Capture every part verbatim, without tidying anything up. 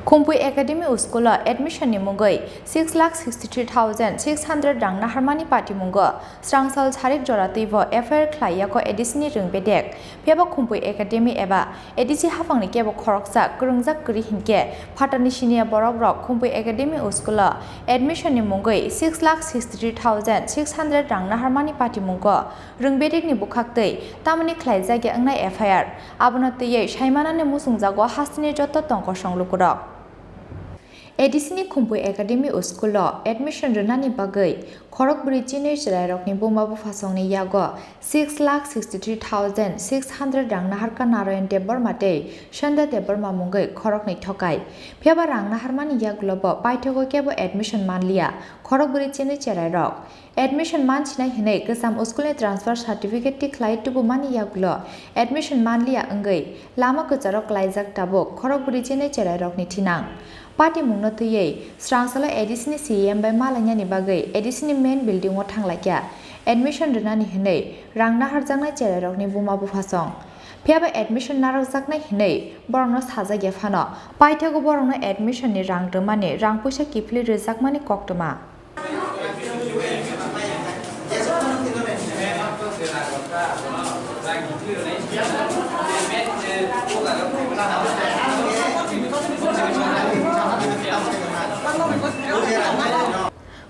Khumpui Academy School o admission ni mungwi six lakh sixty three thousand six hundred rang naharmani patimungo srangsal sarik jora twibo F I R khlai yako A D C ni rwng bedek. Phiya ba Khumpui Academy eba A D C haphangni kebo khoroksa kwrwngjak kwrwi hinkhe phatarni siniya borok rok Khumpui Academy School o admission ni mungwi six lakh sixty three thousand six hundred rang naharmani patimungo rwng bedekni bwkhaktwi tamoni khlaijak ya wngnai F I R. Abono twiwi saimanani muchungjago hasteni joto tongkosong lukurok. A D C ni Khumpui Academy School o admission rwnani bagwi khorokbrwi chinwi chwrairokni buma buphasongni yago six lakh sixty three thousand six hundred rang naharkha Narayan Debbarma tei Sandhya Debbarma mungwi khoroknwi thokai. Phiya ba rang naharmani yagulo bo paithago kebo admission manliya khorokbrwi chinwi chwrairok. Admission manchinai hinwi kwcham school ni transfer certificate tikhlai tubumani yagulo admission manliya wngwi lama kwcharo klaijak tabuk khorokbrwi chinwi chwrairokni thinang. Patimungno twiwi srangsalo A D C ni C E M bai malainani bagwi A D C ni main building o thanglaikha admission rwnani hinwi rang naharjaknai chwrairokni buma buphasong. Phiya ba admission narwkjaknai hinwi borokno sajak ya phano paithago borokno admission ni rang rwmani rang puisa kiphilwi rwjakmani koktwma.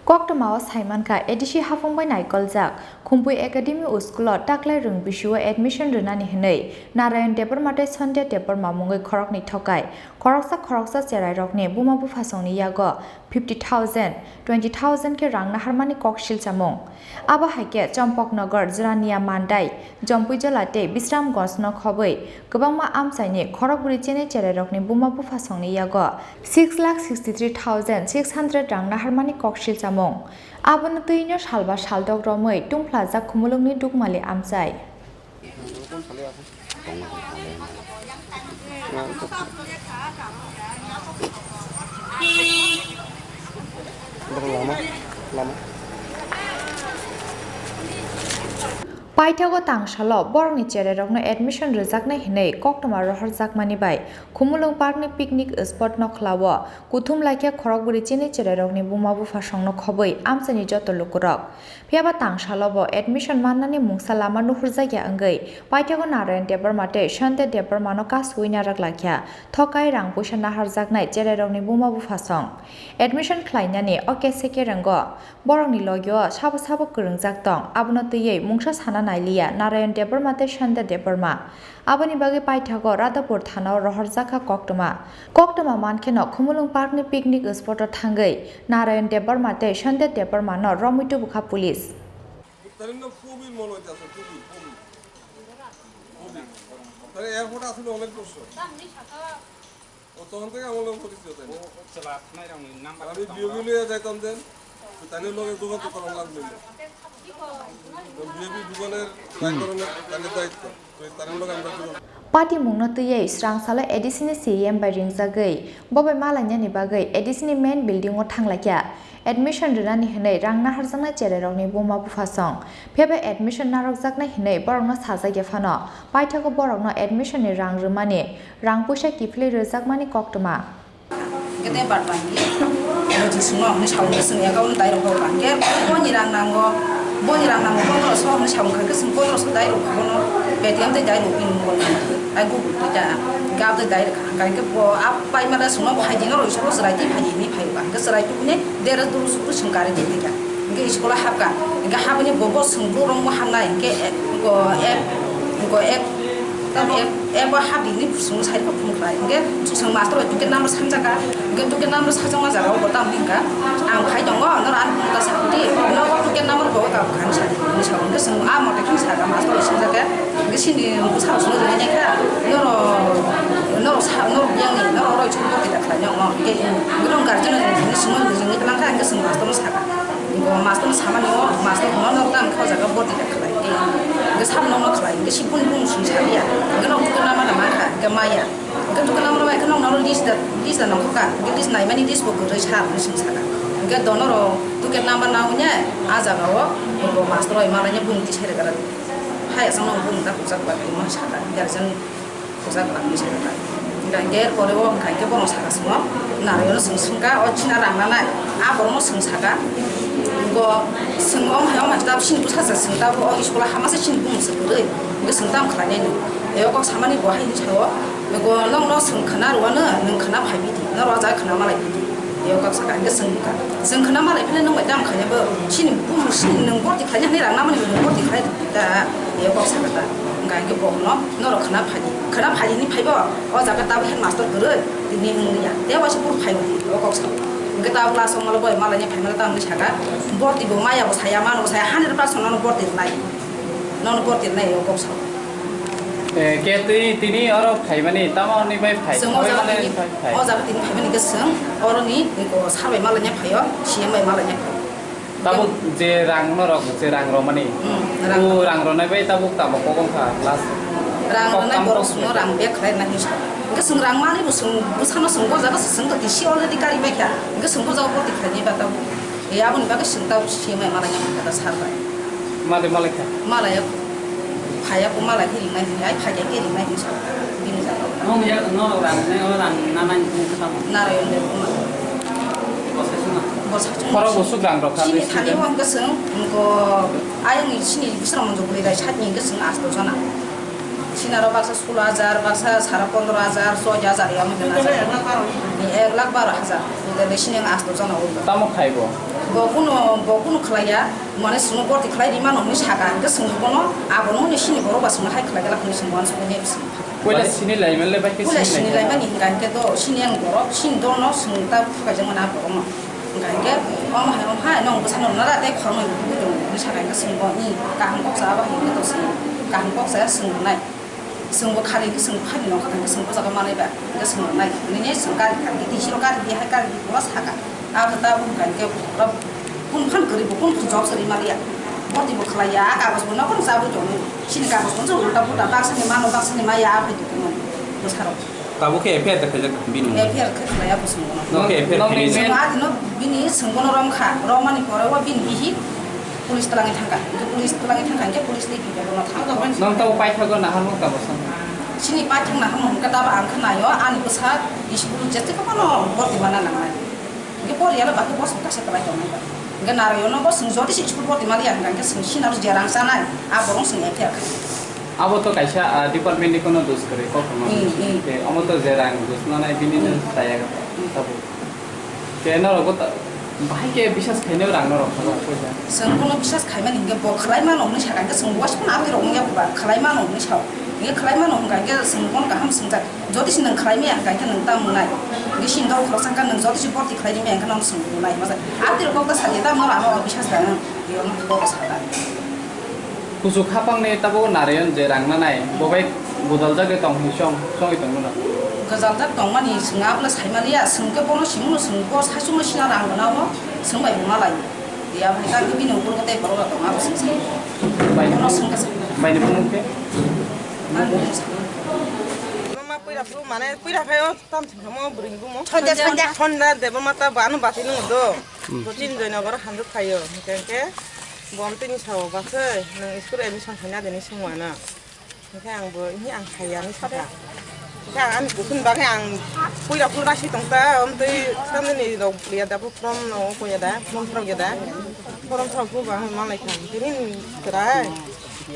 Koktwmao saimankha, A D C haphang bai naikoljak Khumpui Academy School o taklai rwng bisio admission rwnani hinwi Narayan Debbarma tei Sandhya Debbarma mungwi khoroknwi thokai. Khoroksa khoroksa chwrairokni buma buphasongni yago fifty thousand, twenty thousand khe rang naharmani kok silchamung. Abo hai khe Chompoknagar, Jirania Mandai, Jompuijola tei Bisramganj no khobwi kwbangma amchaini khorokbrwi chinwi chwrairokni buma buphasongni yago six lakh sixty three thousand six hundred rang naharmani kok silchamung. Abono twino salba saldok romwi tungphlajak Khumulwngni Dukmali amchai. Paithago tangsalo borokni chwrairokno admission rwjaknai hinwi koktwma rohorjakmani bai Khumulwng Park ni picnic spot Nokhlao kuthum laikha khorokbrwi chinwi chwrairokni buma buphasongno khobwi amchaini joto lukurok. Phiya ba tangsalo bo admission mannani mungsa lama nuhurjakya wngwi paithago Narayan Debbarma tei Sandhya Debbarmano kasui narak laikha thokai rang puisa naharjaknai chwrairokni buma buphasong. Admission khlainani o kese kereng o borokni logio sabo sabo kwrwngjak tong, abono twiwi mungsa sana nailiya Narayan Debbarma tei Sandhya Debbarma. Aboni bagwi paithago Radhapur thanao rohorjakha koktwma. Koktwma mankheno Khumulwng Park ni picnic spot o thangwi Narayan Debbarma tei Sandhya Debbarma no romwi tubukha police. Tarinno Pumil molo jasa, Pumil, Pumil. Pumil. Tare airport asile onek bosor. O tohon theke amar loge porichoy tai na. O, o chwla thanai rokni number. Ami B O B loiya jaitam den. Tani loge jogajo koron lagbe na. B O B dukaner try koron tani daitto. Tui tani loge amra jogajo. Patimungno twiwi srangsalo A D C ni C E M bai ringjagwi bobai malainani bagwi A D C ni main building o thanglaikha. Admission rwnani hinwi rang naharjaknai chwrairokni buma buphasong. Phiya ba admission narwkjaknai hinwi borokno sajakya phano paithago borokno admission ni rang rwmani rang puisa kiphilwi rwjakmani koktwma. Kete bat bangwi, mujung sungno hwnwi sawi swngya, gabon dai rok hor bangkhe, boni rang nango, boni rang nango, pondro so hwnwi sawi kha khe, chwng pondro so dai rok bono, Paytm tei dai rok bini mobile number twi, ai Google Pay ta, gab tei dai rok kha, hwnkhe bo a pai mada sungno bo hai di norok school chwrai twi phai di hinwi phai rok, hwnkhe chwrai tubuni dera duru sukru swng karwi twi kha, hwnkhe school o hapkha, hwnkhe haboni bo, bo swng bru rok bo hamnai, hwnkhe, eh, bo app, bo app, Tamo ebo habini bwswngno sai rwkha phone khlai. Hwnkhe chwng master bai ticket number sangjak kha. Hwnkhe ticket number sajakma jaga o bo tamo hwn kha. Ang phai tongo, norok ani phone ta sa di. Nogo ticket number bo ta bwkhani sa di, hwnwi sa o. Hwnkhe chwng a mote kheno sa kha, master bai swngjak khe. Hwnkhe chini bwsa rok chwngno rinai nai kha. Norok, norok sa, norok yang ni, norok roi chwng bo tida khlai nai. Hwnkhe norok guardian rok ni simi ringwi tlang kha, hwnkhe chwng master no sa kha. Bo master no samani o, master no no tang kha jaga boti da khlai. Hwnkhe sabo no no khlai, hwnkhe si bun bun sung salia. Hwnkhe no ticket number no mankha, hwnkhe maya. Hwnkhe ticket number no mankha no no list da, list da nongkha. Hwnkhe list naimani list bo kwrwi sa hwnwi sung saka. Hwnkhe dono ro ticket number na hwnwi a jaga o bo master bai malai bun tisai rwgara. Hai asang no bun da kujak ba hwnwi saka. Guardian kujak ba hwnwi saka. Hingka hingke pore o hingka hingke bono saka simo, Narayono swng swngka, o china rang nanai, a borokno swng saka. Go swng o hai o hai tab sini bwsa se swng tab o school o hama se sini bumung se kwrwi, hingke swng tam khlai nai ni. Eo kok samani bo hai hinwi sao, go nokno swng khna rwano, nwng khna phai bidi, noro o jaga khna malai bidi. Eo kok saka hingke swng kha. Swng khna malai phile nwng bai tam khaina bo sini bumung sini nwng borti khlai nai rang namani nwng borti khlai ta. Eo kok saka ta. Hingka hingke bo no noro khna phai di. Khna phai di ni phai bo. O jaga tabuk headmaster kwrwi, tini wng ya. Tei waisa phuru phai wngdi, o kok sao. Hwnkhe tabuk last o malo boi malai ni phai mano tamo wngwi saka, borti bo maya bo saya, mano bo saya, hundred percent nono borti rwnai. Nono borti rwnai, o kok sao. Eh, ke twi tini oro phaimani tamo ni bai phai? Chwng o jaga tini, phai, phai. O jaga tini phaimani khe chwng oroni, o sir bai malai ni phaio, C M bai malai ni phaio. Tabuk je rang norok je rang romani, hmm, rang o rang ronai bai tabuk tamo kok wngkha last. Rang ronai borok sino rang bag khlai na hinwi sa. Hwnkhe chwng rang mani bo chwng bwsano chwng bo jaga chwng to tisi already kari bai kha. Hwnkhe chwng bo jaga borti khlai ni ba tabuk. E aboni bagwi chwng tabuk C M bai malai ya kha da sir bai. Malai malai kha. Malai ya. Phaiya ko malai khe ringnai hwnwi, ai phaiya khe ringnai hwnwi sa bini jaga. Nung ya, no rang ne, o rang nanai nung khe tamo? Narayan Debbarma. Bo sai suma? Bo sai suma. Khorok usuk rang rok kha. Chini thani o hwnkhe chwng, hwnkhe ayang ni chini bisra monjo bwrwi rai sat ni hwnkhe chwng asto jona. Chini aro baksa sul hajar, baksa sara pondro hajar, soi hajar ya hwnkhe na. Ek lakh baro hajar. Hwnkhe chini asto jona o. Tamo khai bo? Bo kuno, bo kuno khlaiya. Mane chwngno borti khlai ri mano hwnwi saka, hwnkhe chwng bono abono hwnwi sini borok ba chwngno hai khlai glak hwnwi chwng uansukgwi nai bwswk. Puila sini lai manle bai khe puila sini lai mani hwnkha hwnkhe do sini ang borok, sini dolno chwng ta phukaijak mani a borokno. Hwnkha hwnkhe omo hai omo hai nwng bwsano rwna da tei khoroknwi buphuru tong hwnwi saka hwnkhe chwng bo ni kaham kok cha abo hai hwnkhe do chwng kaham kok cha chwng rwnai. Chwngbo khari hwnkhe chwng phani nokha thangkhe chwng o jaga manai ba hwnkhe chwng rwnai. Nini chwng gari khari tei siro gari di hai gari di pura saka. Abo tabuk hwnkha hwnkhe pura kunu phan kwrwi bo kunu phan job se ri maliya. Borti bo khlaiya, a kagoz bo nokho no chabwi tongo. Chini kagoz bo chwng ulta pulta baksa ni mano, baksa ni maya, a phai tongmani bwsarok. Tabuk khe F I R da khaijak bini? F I R khe khlaiya bo chwng bono. Nokhe F I R khaini? Chwng a dino bini chwng bono romkha, romani pore o bini bihik Police twlangwi thangkha. Hwnkhe police twlangwi thangkha, hwnkhe police tei P P F no thangkha. Nong tabo paithago naharmung tabo san? Chini paithak naharmung hwnkhe tabo ang khe naio, ani bwsa school jeto phano borti mana nangnai. Hwnkhe poriya le bakhe bosong kaisa kwlai tongnai ba. Hwnkhe Narayono bo chwng jodi se school borti maliya hwnkha, hwnkhe chwng sinaro je rang chanai, a borok chwng F I R khai. Abo to kaisa, ah, department ni kono dos kwrwi, kok kwrwi. Hmm, hmm. Omo to je rang dos nanai bini no chaya tabo. Ke norok bo ta-, bahai khe bisas khainai rang norok kha ba, poisa. Chwng bono bisas khaimani hinkhe bo khlai mano hwnwi sakha, hinkhe chwng bo waisa phano aboni rok wngya ba, khlai mano hwnwi sao. Hinkhe khlai mano hwnka hinkhe chwng bono kaham swngjak. Jodi se nwng khlai maya hwnka hinkhe nwng tamo wngnai. Hinkhe sini dol khoroksa wngkha, nwng jodi se borti khlai rimaya hinkhe nono chwng wngnai. Masa aboni rok kok ta sakya ta, norok ano bisas da, ang bono sakha. Kuchuk haphangni tabuk Narayan je rang nanai, bo bai gwdaljakgwi tong hwnwi chong, chongwi tongmano. Gwdaljak tongmani chwng abono saimaliya, chwng khe bono simono chwng bo saichungno sina rang rwnao, chwng bai bo malai. Ya bai ta bini ukulgo tei borok rok tongo, abo chwng sai. Bai bono chwng khe sai. Baini bumung khe? Ani bumung sai. Mama puira phuru mane puira phaio tam thwngmo bwrwini bumung. Thonja, thonja. Thonja Debbarma ta bo ano bati nungo do. Hmm. Bo chini Joynagar hamjak phaio. Hwnkhe hwnkhe bo amtwini sao, "Bakhe, nwng school admission khaina de?" hinwi swngmano. Hwnkhe ang bo, "Ihi ang khaiya," hinwi sakha. Hwnkhe ang ani kuphun bagwi ang puira phul rasi tongta, amtwi samjani rok ya da, bo form no ko ya da, form phurok ya da. Form phurok bo ba malai kha. Tini chwrai.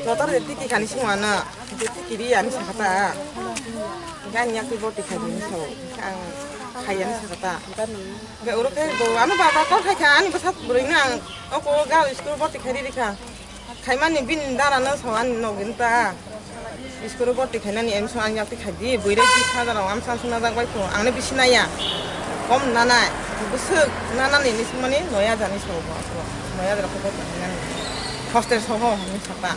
Joto de tiki kani swngmano. Hwnkhe tiki ri ani sakha ta. Hwnkhe ani yakti bo twi khaidi hinwi sao. Hwnkhe ang khaiya hinwi sakha ta. Hwnkhe oro khe bo ano baba call khai kha, ani bwsa bwrwino ang oko ga school borti khai riri kha. Khaimani bini dara no sao ani nogin ta. School borti khainani admission ani yakti khaidi, bwrwi tris hajar rok amsa suna jak bai kho. Angni bisi naiya. Kom nanai. Bwswk nanani hinwi swngmani noi hajar ni sao bo aswk. Noi hajar khe borti khainani. Hostel soho hinwi sakha.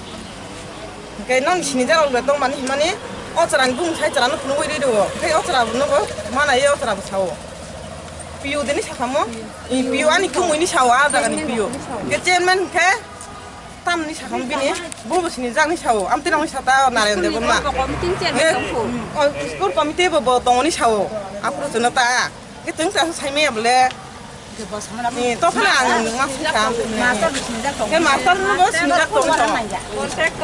Hwnkhe nang sini jagao le tongmani hwnmani o chwrani bumung sai chwrano phunugwi rw-o. Tei o chwra bo nogo manai o chwra bo sao. P U dini sakamo? I P U ani kumui ni sao, a jaga ni P U. Hwnkhe chairman hwnkhe tamni sakamo bini, bo bo sini jagni sao. Amtwi rokni sata o Narayan Debbarma. School committee ni chairman tongkho. O school committee bo bo tongoni sao. Aphuru chwngno ta. Hwnkhe chwng chwraso saimaya bole. Ni, to phano ang nwng ma sukha. Master bo sinijak tongo. Ke master no bo sinijak tongo.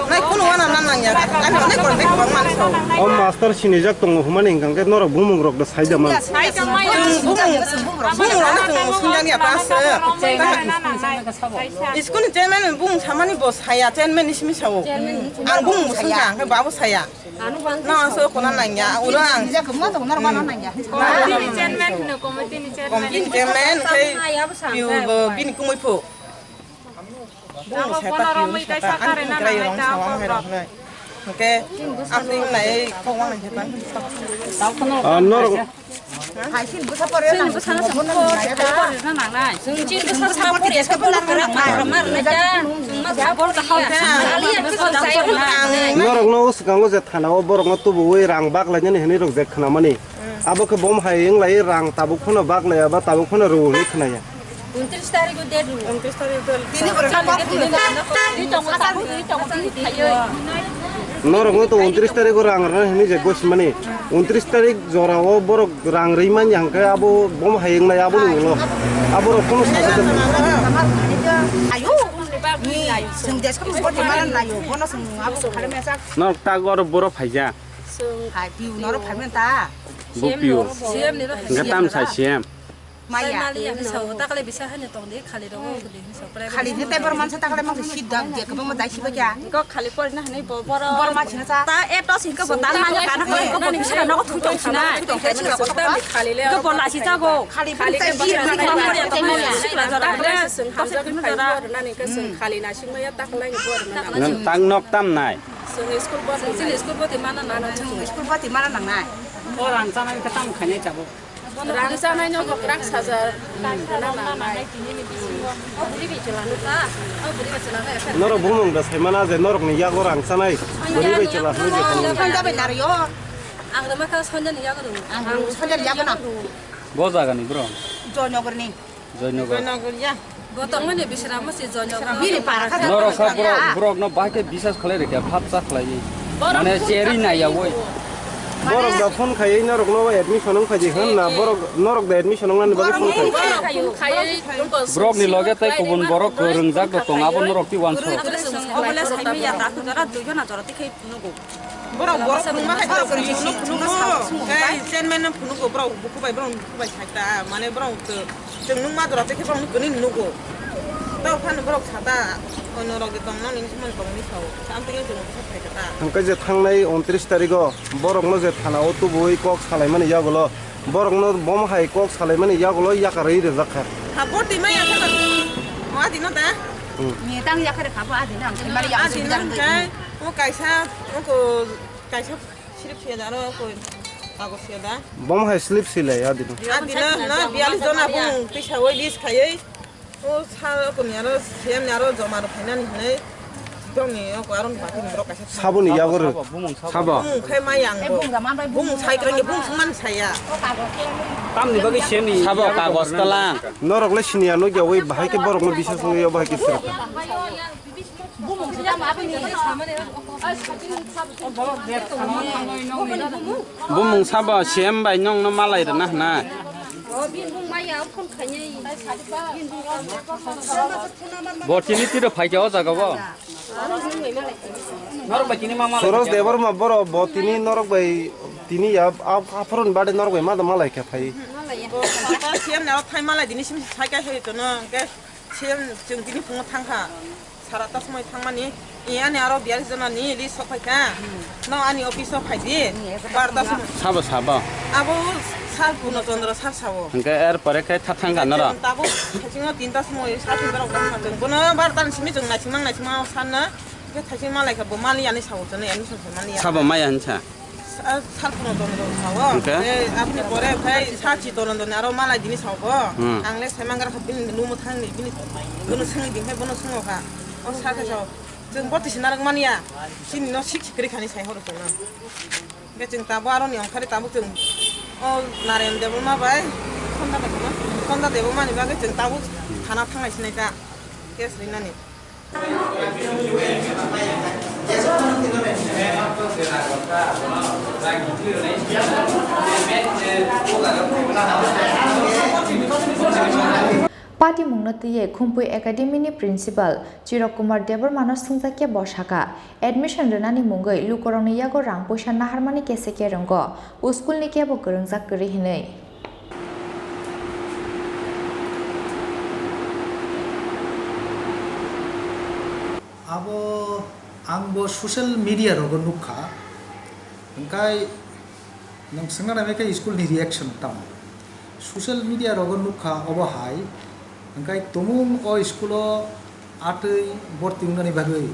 Nai kuno wana na nangya. Ani onek contact kwbang mani so. O master sinijak tongo hwnmani hwnkha khe norok bumung rok do sai da man. Bumung, bumung rok no chwng sinijak ya pas. School ni chairman bumung samani bo saya, chairman ni simi sao. Ang bumung bo sungkha, ang khe babo saya. No, ang so kona nangya, ura ang. Committee ni chairman hino, committee ni chairman. Committee ni chairman, khe piu bo bini kumui phu. Bung seta piu ni seta, ang krai rong sawa hai rong nai. Oke, ang ting nai kok wang nai seta. Ah, norok. Chini bwsano chwng bo, chwng bo pore rwna nangnai. Chwng chini bwsano sa pore, sa pore rwna nangnai. Rwma rwnai ta. Chwng ma sa pore ta. Aliya bwsano sa pore rwna nangnai. Norokno swkango je thana o borokno tubuwi rang baklainani hinwi rwkjak khnamani. Abo khe bom hai wng lai rang tabuk phano baklaiya ba tabuk phano rw hinwi khnaya. Untris tarikh o date rw. Untris tarikh o date. Tini borok Tini tongo, tini tongo, tini thaiwi. Norokno to untris tarikh o rang rwna hinwi je gosimani. Untris tarikh jora o borok rang rwi manya hwnkhe abo bom hai wngnai aboni ulo. Aborok phano sajakgwi. Ayo. Ni, chwng desko boti mala nayo. Bono chwng abo so khare mesa. Norok tak oro boro phaija. Hai, piu norok phaiman ta. Bo piu. C M ni ro. Hwnkhe tam sai C M. Maya. Mali ya, so, takle bisa hanya tong de, khali rogo, khali rogo. Khali ni tei borok mansa takle mansa sidda, je kwbangma dai siba kya. Ko khali pori na hinwi bo, boro. Boro ma china cha. Ta e to sing ko bo, ta ma ya kana ko, ko nang sina no thu tong sina. Khali le. Ko bo la si cha go. Khali khali ke bo. Khali na sing ma ya takle ni bor na. Nwng tang nok tam nai. School bati mana nang nai. School bati mana nang nai. Orang sana kita tam khane chabo. Rang chanai no kwrak sajar. Norok bumung da saimana je norok ni yago rang chanai. Bwrwi bai chwla hwnwi je tongo. Phone jabai naro yo. Ang rwma kha Sanjay ni yago rw. Ang Sanjay ni yago na. Bo jaga ni bro? Joynagar ni. Joynagar. Joynagar ya. Bo tongmani Bisramasi Joynagar. Bini para kha. Norok kha borok, borok no bahai khe bisas khlai rikha, phap cha khlai. Mane cheri nai ya woi. Borok da phone khai norok no admission wng phai di hwn na, borok norok da admission wng nani bagwi phone khai. Borok khai. Borok ni loge tai kubun borok rwngjak do tong abo norok ti wanso. Obole sai mi ya ta jora dui jona jora ti khai nugo. Borok, borok phunukma hai borok phunukno phunugo. Tei chairman no phunugo, borok buku bai, borok buku bai sai ta, mane borok to, chwng nukma jora tei khe borok nukgwini nugo. Tei phano borok sata, ono rok de tongno nini somono tongni sao. Amtwino chwng bwsa phai kha ta. Hwnkhe je thangnai untris tarigo borokno je thana o tubui kok salaimani yagulo, borokno bom hai kok salaimani yagulo yakarwi rijak kha. Ha, bo twi maya kha. O adino da? Hmm. Ni tang yakarwi kha bo adino, ang thwi mari yakarwi rijak. Adino hwnkhe. O kaisa, o ko, kaisa slip siya da aro, o ko kagos siya da. Bom hai slip silai adino. Adino na biyalis jona bung tisa oi list khayoi. O sa ko ni aro siyam ni aro joma ro phainani hinai. Dong ni o ko aro ni bati ni borok kaisa. Saboni yago ro. Sabo. Bung khai ma yang bo. Bung sai krang bung suman saya. Tamni bagwi siyam ni. Sabo kagos talang. Norok le siniya no gyawi bahai ke borok no bisas no yo bahai ke sira. Bumung sabo C M bai nongno malai rwna hwnna. Bo tini tiro phaikhe o jaga bo. Norok bai tini ma malai. Soros Debbarma borok bo tini norok bai tini ya aphoroni bade norok bai ma da malai khe phai. Bo papa C M ni aro thai malai dini sim sai khe hoi tono hwnkhe. Siyam chwng tini phungo thangkha, sara ta somoi thangmani, ani aro biyalis jona ni list sok phaikha, no ani office o phaidi, barta somoi. Sabo, sabo. Abo sir Purno Chandra sir sao. Hwnkhe er pore khe tha thangkha norok. Tabuk thaisingo tinta somoi sa tinta rok bangma chwng. Bono barta ni simi chwng naisingmang naisingmang sanna, khe thaising malai kha bo mali ani sao chwng ani song mali. Sabo maya hinsa. Sa-, sal Purno Chandra sao. Hwnkhe? Eh, aboni pore khai sa Chitorondoni aro malai dini sao bo. Hmm. Ang le saimangra kha bini numo thangni bini bono swngwi din khai bono swngo kha. O sa khe sao. Chwng boti sina rwk manya. Chini no sik sikri khani sai horo chwngno. Hwnkhe chwng tabo aroni ongkhari tabo chwng o Narayan Debbarma bai Sonda Debbarma, Sonda Debbarma ni bagwi chwng tabo thana thanglai sinai ta. Case rinani. Patimungno twiwi Khumpui Academy ni Principal Chirok Kumar Debbarma no swngjakya bo sakha, admission rwnani mungwi lukurokni yago rang puisa naharmani kese kerwngo, o school ni kebo kwrwngjak kwrwi hinwi. Abo ang bo social media rogo nukha, hwnkhe nwng swngna nai khe school ni reaction tamo? Social media rogo nukha obo hai, hwnkhe tumung o school o atwi borti wngnani bagwi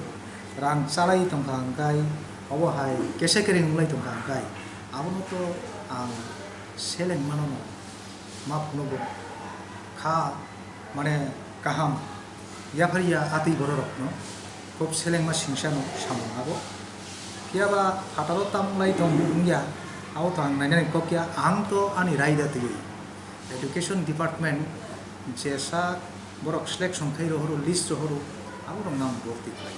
rang chalai tongkha, hwnkhe obo hai kese kering wnglai tongkha, hwnkhe abono to ang seleng mano no ma phunugo kha, mane kaham yaphariya atwi bororokno khub selengma singsano samung abo. Phiyaba phataro tamung lai tong wngya, abo to ang nainani kok ya, ang to ani raida twiwi education department jesa borok selection khai rohoro, list rohoro, aborokno ang borti khlai.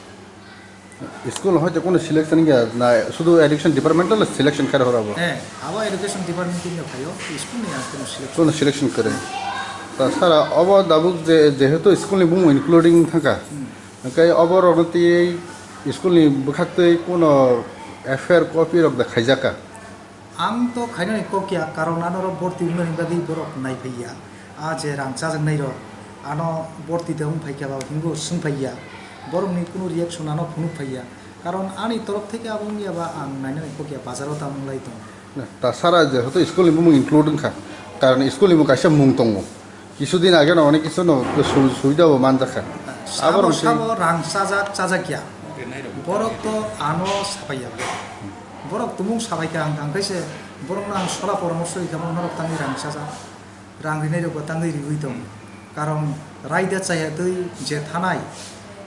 School hoite kono selection wngya na, sudu education department lo selection khai rohoro abo? Eh, abo education department ni phaio, school ni ang kono selection. Kono selection kwrwi. Ta sara obo dabuk je, jehetu school ni bumung including thangkha. Hmm. Hwnkhe obo rokno twiwi school ni bwkhak twi kono F I R copy rok da khaijakha? Ang to khainani kok ya, karon anorok borti wngnani bagwi borok naiphaiya. A je rang chajaknai rok, ano borti da wng phaikha ba hingo swng phaiya. Borokni kunu reaction ano phunuk phaiya. Karon ani torop theke abo wngya ba ang nainani kok ya, bazaro tamung lai tong. Na, ta sara je hoto school ni bumung include wngkha. Karon school ni bo kaisa mung tongo. Kisudin age no onek kisu no su-, subida bo manjakha. Sabo, aborok sabo rang chajak, chajak ya. Borok to ano sapai ya. Borok tumung sapai kha ang, ang khe se borok no ang sola poramorso rikha, norok tangwi rang chajak. Rang rinai rok bo tangwi riwi tong. Karon raida chaya twi je thanai,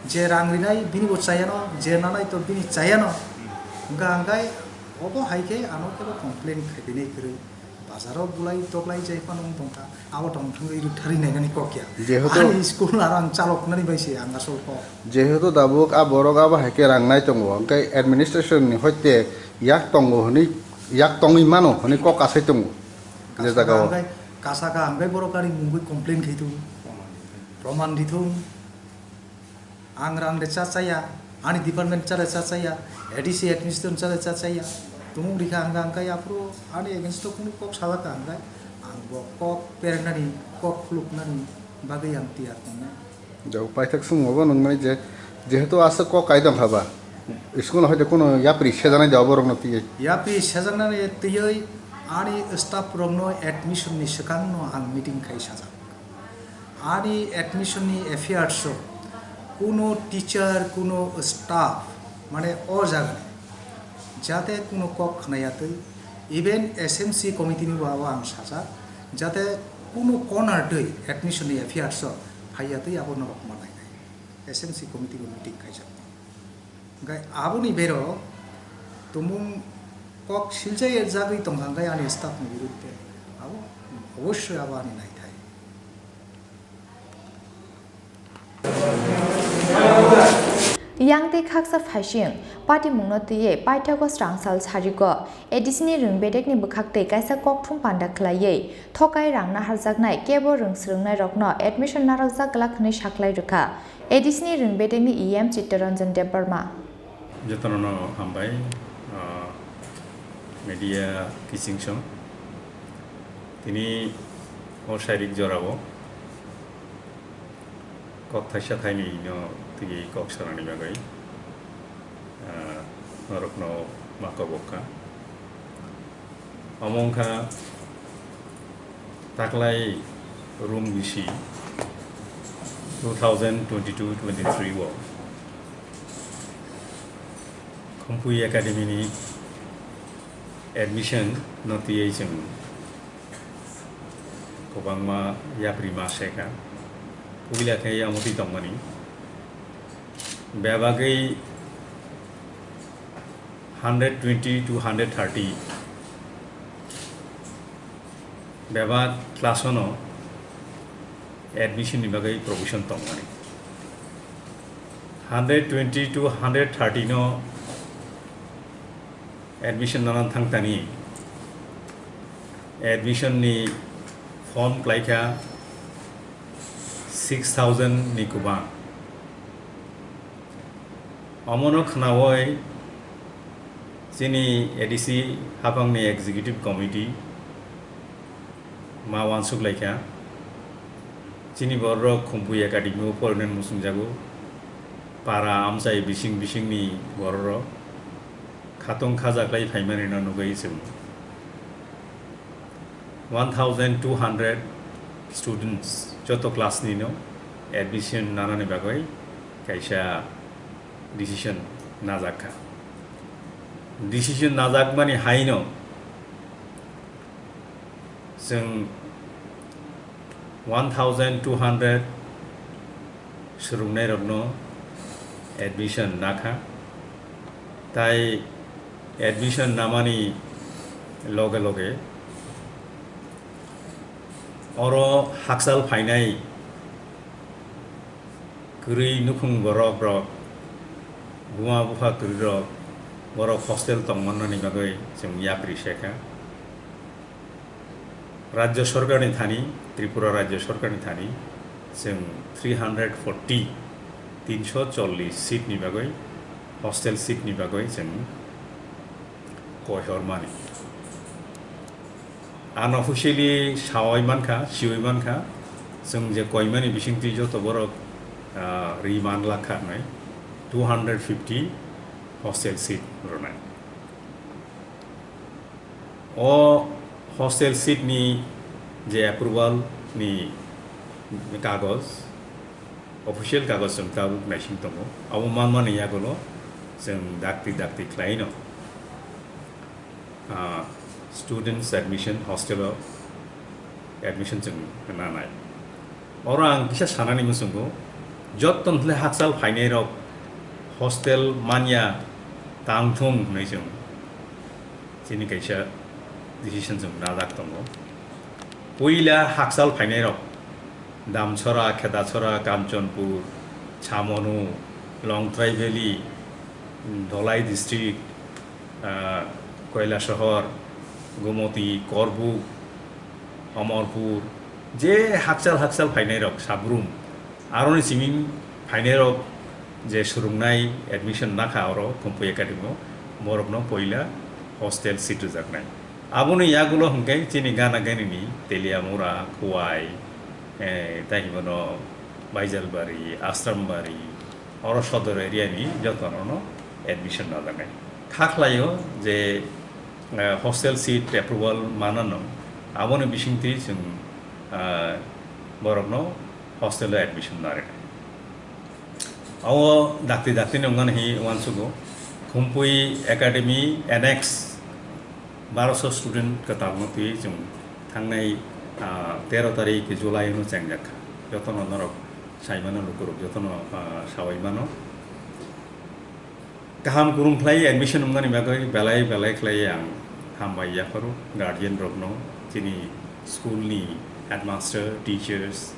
je rang rinai bini bo chaya no, je nanai to bini chaya no. Hwnkha hwnkhe obo hai khe ano kebo complain khai tini kwrwi. Bazaro bulai toklai jai phano wng tongkha, abo tong thangwi rwktharwi nainani kok ya. Jehetu ani school aro ang chaloknani bai se ang asol kok. Jehetu tabuk a borok abo hai khe rang nai tongo, hwnkhe administration ni hoite yak tongo hwnwi, yak tongwi mano hwnwi kok asai tongo je jagao. Kasaka hwnkhe, kasaka hwnkhe borok ani mungwi complain khai thung, proman rithung. Ang rang de cha chaya, ani department cha de cha chaya, A D C administration cha de cha chaya. Tumung rikha ang rang kaya aphuru ani against o kunu kok salaka ang kai. Ang bo kok perengnani, kok khuluknani bagwi ang tiyar tongnai. Jo, paithak sung obo nung mani je, jehetu aswk kok kai tong kha ba. School no hoite kunu yapri sejanai de obo rok no tiyai. Yapri sejanani tiyai ani staff rok no admission ni swkang no ang meeting khai sajak. Ani admission ni affairs o kuno teacher, kuno staff, mane o jaga ni jate kuno kok khna ya twi, even S M C committee ni bo abo ang sajak, jate kuno corner twi admission ni affairs o phai ya twi abo norok ma nai nai. S M C committee bo meeting khaijak. Hwnkhe aboni bero tumung kok silchai jagwi tongkha hwnkhe ani staff ni biruddhe abo obossoi abo ani naithai. Yang tei khaksa phaising, patimungno twiwi paithago srangsal sariko, A D C ni rwng bedekni bwkhak tei kaisa kokthum panda khlaiwi, thokai rang naharjaknai kebo rwng swrwngnairokno admission narwkjak glak hwnwi saklai rwkha A D C ni rwng bedekni E M Chittaranjan Debbarma. Jotono no hambai, ah, media kiching song. Tini o sairik jorao kok thaisa thainwi no twi kok sanani bagwi, ah, norokno ma kobok kha. Omo wngkha taklai room bisi two thousand twenty-two twenty-three o Khumpui Academy ni admission no twiwi chwng kwbangma yapri ma se kha. Puila khe yamotwi tongmani. Bebagwi hundred twenty to hundred thirty bebak class-o no admission ni bagwi provision tongmani. Hundred twenty to hundred thirty no admission nanan thangtani admission ni form klaikha six thousand ni kwbang. Omono khnaui chini A D C haphangni executive committee ma uansuk laikha. Chini bororok Khumpui Academy o porinani muchungjago. Para amchai bising bisingni bororok khatung khajaklai phaimani no nugui chwng one thousand two hundred students joto class ni no admission nanani bagwi kaisa decision najak kha. Decision najakmani haino chwng one thousand two hundred swrwngnairokno admission nakha, tai admission namani loge loge oro hakchal phainai kwrwi nukhung borok rok, buma bupha kwrwi rok, borok hostel tongmannani bagwi chwng yapri se kha. Rajya Sorkarni thani, Tripura Rajya Sorkarni thani chwng three hundred forty, tinso chollish seat ni bagwi, hostel seat ni bagwi chwng koihormani. Unofficially saui mankha, siui mankha, chwng je koimani bisingtwi joto borok, ah, ri man lakha hnai, two hundred fifty hostel seat rwnai. O hostel seat ni je approval ni kagoj, official kagoj chwng tabuk naising tongo. Abo manmani yagulo chwng dakti dakti khlaino, ah, students admission, hostel o admission chwng nanai. Oro ang kisa sanani muchungo, jotto hwnle hakchal phainairok hostel manya tangthung hwnwi chwng chini kaisa decision chwng najak tongo. Puila hakchal phainairok Damchora, Khedachora, Kanchanpur, Chamonu, Longtrai Valley, Dholai district, ah, Koilasohor, Gumoti, Korbuk, Omorpur, je hakchal hakchal phainairok Sabrum, aroni simi phainairok je swrwngnai admission nakha oro Khumpui Academy o, borokno poila hostel seat rwjaknai. Aboni yagulo hwnkhe chini gana ganini Teliamura, Khowai, eh, tei hwnkheno Baijalbari, Ashrambari, oro sodor area ni jotono no admission najaknai. Kha khlaio je, eh, hostel seat approval manano, aboni bisingtwi chwng, ah, borokno hostel o admission narwknai. Abo dakti dakti ni wngmani hi uansugo, Khumpui Academy annex baroso student kwtalno twi chwng thangnai, ah, tero tarik July no chengjak kha. Jotono norok saimano lukurok jotono, ah, sawi mano. Kaham kurung khlai admission wngmani bagwi belai belai khlai ang hambai yapharo guardian rokno, chini school ni headmaster, teachers,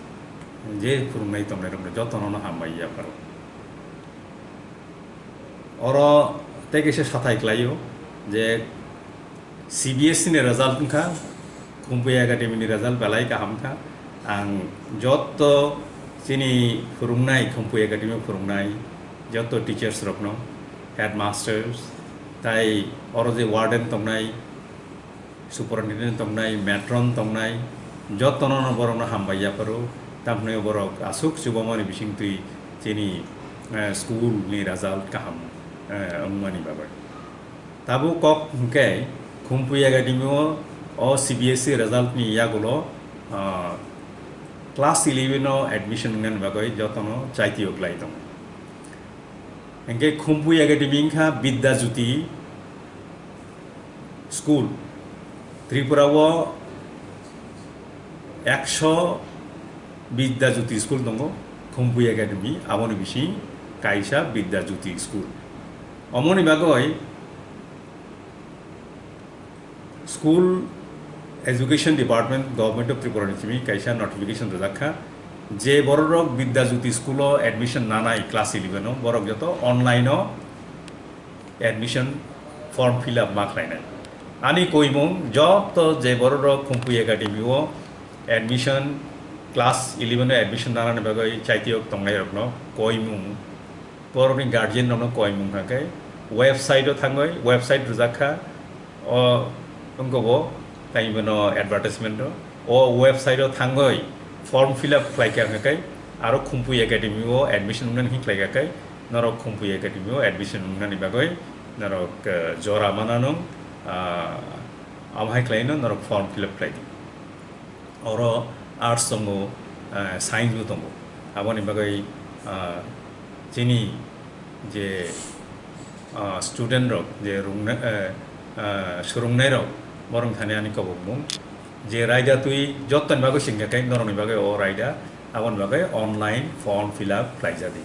je phwrwngnai tongnai rokno jotono no hambai yapharo. Oro tei kaisa sathai khlaio je C B S E ni result wngkha, Khumpui Academy ni result belai kaham kha. Ang jotto chini phwrwngnai, Khumpui Academy o phwrwngnai jotto teachers rokno, headmasters, tai oro je warden tongnai, superintendent tongnai, matron tongnai, jottono no borokno hambai yapharo. Tamhwnwi borok aswk chubamani bisingtwi chini, eh, school ni result kaham, eh, wngmani bagwi. Tabuk kok hwnkhe Khumpui Academy o, o C B S E result ni yagulo, ah, class eleven o admission wngnani bagwi jotono chaitio khlai tongo. Hwnkhe Khumpui Academy wngkha Bidya Jyoti School. Tripura o ekso Bidya Jyoti School tongo, Khumpui Academy, aboni bising kaisa Bidya Jyoti School. Omoni bagwi School Education Department, Government of Tripura ni simi kaisa notification rijak kha, je bororok Bidya Jyoti School o admission nanai class eleven o, borok joto online o admission form fill up ma khlainai. Ani koimung joto je bororok Khumpui Academy o admission Class eleven o admission nanani bagwi chaitiyok tongnairokno koimung, borokni guardian rokno koimung hwnkhe website o thangwi, website rwjak kha, o wngkha bo tei bono advertisement o, o website o thangwi form fill up khlai kha hwnkhe aro Khumpui Academy o admission wngnani hwn khlai kha khe norok Khumpui Academy o admission wngnani bagwi norok, eh, jora mananung, ah, amo hai khlaino norok form fill up khlai di. Oro arts tongo, ah, science bo tongo. Aboni bagwi, ah, chini je, ah, student rok je rungna-, eh, ah, swrwngnai rok, borok thani ani kobokmung je raida twi jottoni bagwi singkha khe norokni bagwi o raida, aboni bagwi online form fill up khlaijadi.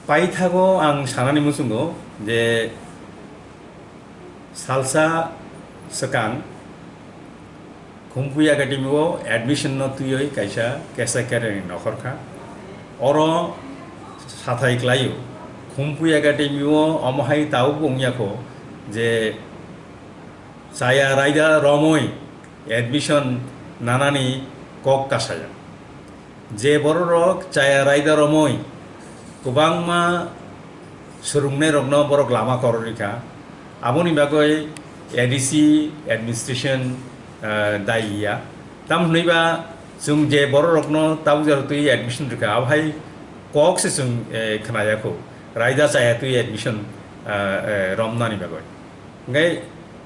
Paithago ang sanani muchungo je salsa swkang Khumpui Academy o admission no twiwi kaisa kesa kereni nokhor kha. Oro sathai klaio. Khumpui Academy o omo hai tabuk wngya kho je chaya raida romwi admission nanani kok kasaya. Je bororok chaya raida romwi kwbangma swrwngnairokno borok lama kororwi kha. Aboni bagwi A D C administration, ah, dayi ya. Tamo hwnwi ba chwng je bororokno tabuk jora twi admission rwkha, abo hai kok se chwng, eh, khnaya kho. Raida chaya twi admission, ah, eh, romnani bagwi. Hwnkhe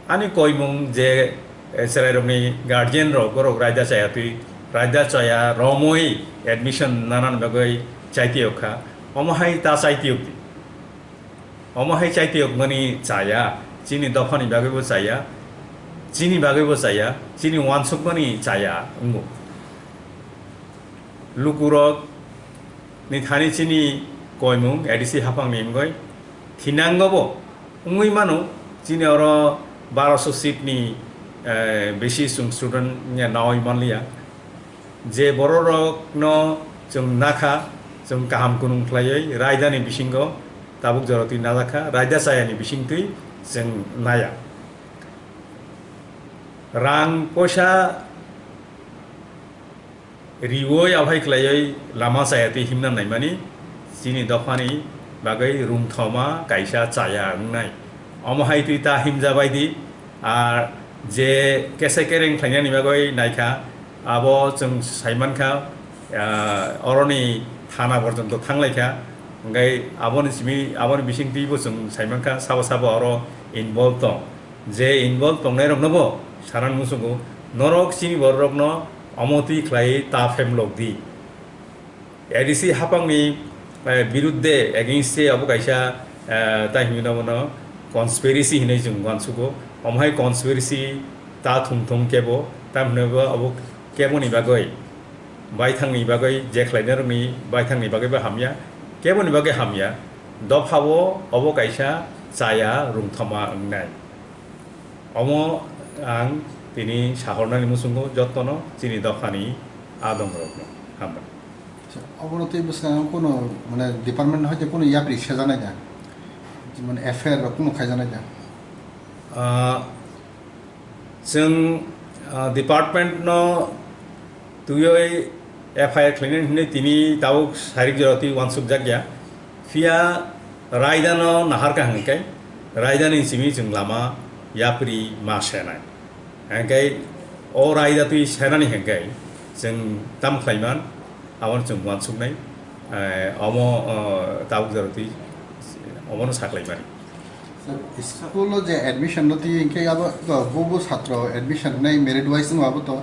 ani koimung je, eh, chwrairokni guardian rok, borok raida chaya twi, raida chaya romwi admission nanani bagwi chaitiyok kha. Omo hai ta chaitiyok di. Omo hai chaitiyokmani chaya, chini dophani bagwibo chaya, chini bagwibo chaya, chini uansukmani chaya wngo. Lukurok ni thani chini koimung A D C haphangni wngwi thinango bo wngwi mano. Chini oro baroso seat ni, eh, besi chwng student ya nawi manliya. Je bororokno chwng nakha, chwng kaham kunung khlaiwi raidani bisingo tabuk jora twi najakha, raida chayani bisingtwi chwng naya. Rang poisa riwi aphai khlaiwi lama chaya twi himna naimani chini dophani bagwi rungthoma kaisa chaya wngnai. Omo hai twi ta himjabai di. Ar je kesa kereng khlainani bagwi naikha, abo chwng saimankha, ah, oroni thana porjonto thanglaikha. Hwnkhe aboni simi, aboni bisingtwibo chwng saimankha, sabo sabo oro involve tong. Je involve tongnairoknobo sanani muchungo, norok chini bororokno omo twi khlaiwi ta phemlok di. A D C haphangni, eh, birudde, against se abo kaisa, eh, tai hinwi bono conspiracy hinwi chwng uansugo. Omo hai conspiracy ta thum thum kebo, tamhinwi bo abo keboni bagwi, baithangni bagwi, je khlainarokni baithangni bagwibo hamya, keboni bagwi hamya. Dophao obo kaisa chaya rungthoma wngnai. Omo ang tini sahornani muchungo jotono chini dophani adongrokno. Hambai. Acha, obono tei bwskango kunu, mane, department hai kunu yapri sejanai da? Mane, F I R rok kunu khaijanai da? Ah, chwng, ah, department no twiwi F I R khlainani hinwi tini tabuk sarik jora twi uansukjak ya. Phiya raidano naharkha hwnkhe, raidani simi chwng lama yapri ma senai. Hwnkhe o raida twi senani hwnkhe chwng tam khlaiman, abono chwng uansuknai, eh, omo, oh, tabuk jora twi omono saklaimani. Sir, school o je admission no twi hwnkhe abo to bubu satro admission nai merit wise no abo to,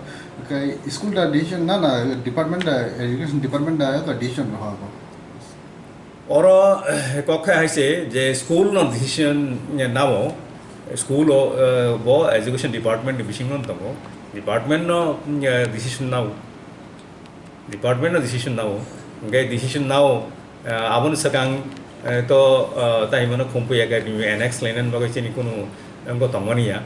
hwnkhe school da decision na, na department da, education department da to decision no abo? Oro, eh, kok khe hai se je school no decision, eh, nao, school o, eh, bo education department ni bisingo tongo, department no, eh, decision nao. Department no decision nao, hwnkhe decision nao, ah, aboni swkang, eh, to, ah, tai hwnmano Khumpui Academy annex lainani bagwi chini kunu wngbo tongmani ya.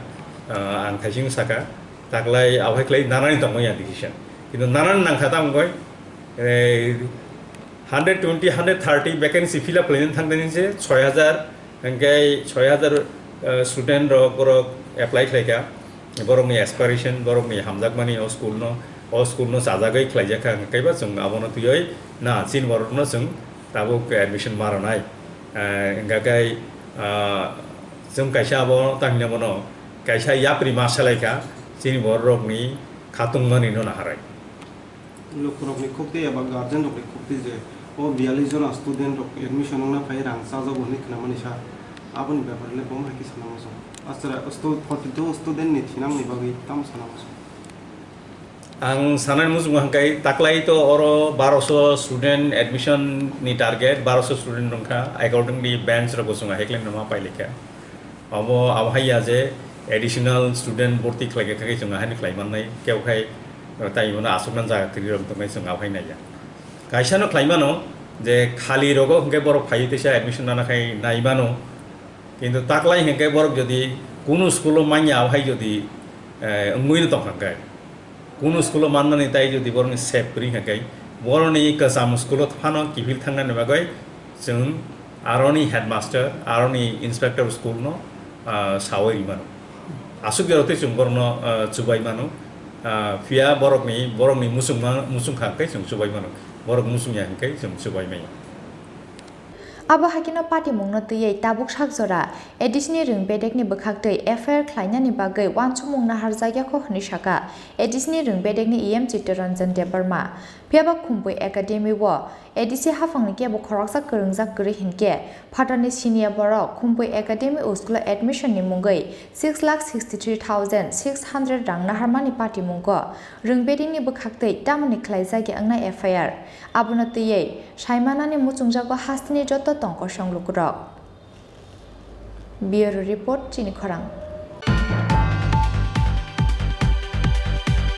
Ah, ang thaising saka, taklai abohai khlai nanani tongmani ya decision. Kintu nanani nangkha tamo wngoi, eh, hundred twenty, hundred thirty vacancy fill up khlainani thangdani se soi hajar, hwnkhe soi hajar, eh, student rok borok apply khlaikha, borokni aspiration, borokni hamjakmani o school no O school no chajagwi khlaijak kha, hwnkhe kaiba chwng abono twiwi na chini borokno chwng tabuk admission ma rwnai. Eh, hwnkha khe, ah, chwng kaisa abo tangwi bono kaisa yapri ma salai kha, chini borokni khatungmani no naharai. Lukurokni khukti eba guardian rokni khukti je o biyallis jona student rok admission wngna phai rang chajago hwnwi khnamani sa, aboni bepar le bo hai khe sana muchung. Aswra stu-, forty two student ni thinangni bagwi tamo sana muchung. Ang sanani muchungo hwnkhe taklai to oro baroso student admission ni target, baroso student wngkha, accordingly bench rok bo chwng haiklai no ma pailai kha. Abo, abo hai ya je additional student borti khlai kha khe chwng ahai ni khlai mannai, kebo khai tai mano aswk nang jaga kwrwi rok tongmai chwng abo hai nai ya. Kaisa no khlai mano je khali rogo hwnkhe borok phaiwi teisa admission nana khai nai mano, kintu taklai hwnkhe borok jodi kunu school o manya abo hai jodi, eh, wngwi no tong kha khe, kunu school o mannani tai jodi borokni save kwrwi kha khe, borokni kwcham school o phano kiphil thangnani bagwi chwng aroni headmaster, aroni inspector school no, ah, sawi rwi mano. Aswk jora twi chwng borokno, ah, chubai mano. Ah, phiya borokni, borokni muchungma, muchung kha khe chwng chubai mano. Borok muchung ya hwnkhe chwng chubai maya. Abo hai kheno patimungno twiwi tabuk sak jora A D C ni rwng bedekni bwkhaktwi F I R khlainani bagwi uansukmung naharjakya kho hwnwi sakha A D C ni rwng bedekni E M Chittaranjan Debbarma. Phiyaba Khumpui Academy o A D C haphangni kebo khoroksa kwrwngjak kwrwi hinkhe phatarni senior borok Khumpui Academy o school o admission ni mungwi six lakh sixty three thousand six hundred rang naharmani patimungno rwng bedekni bwkhaktwi tamoni khlaijakya wngna F I R. Abono twiwi saimanani muchungjago hasteni joto tongkosong lukurok. Bureau Report, Chini Khorang.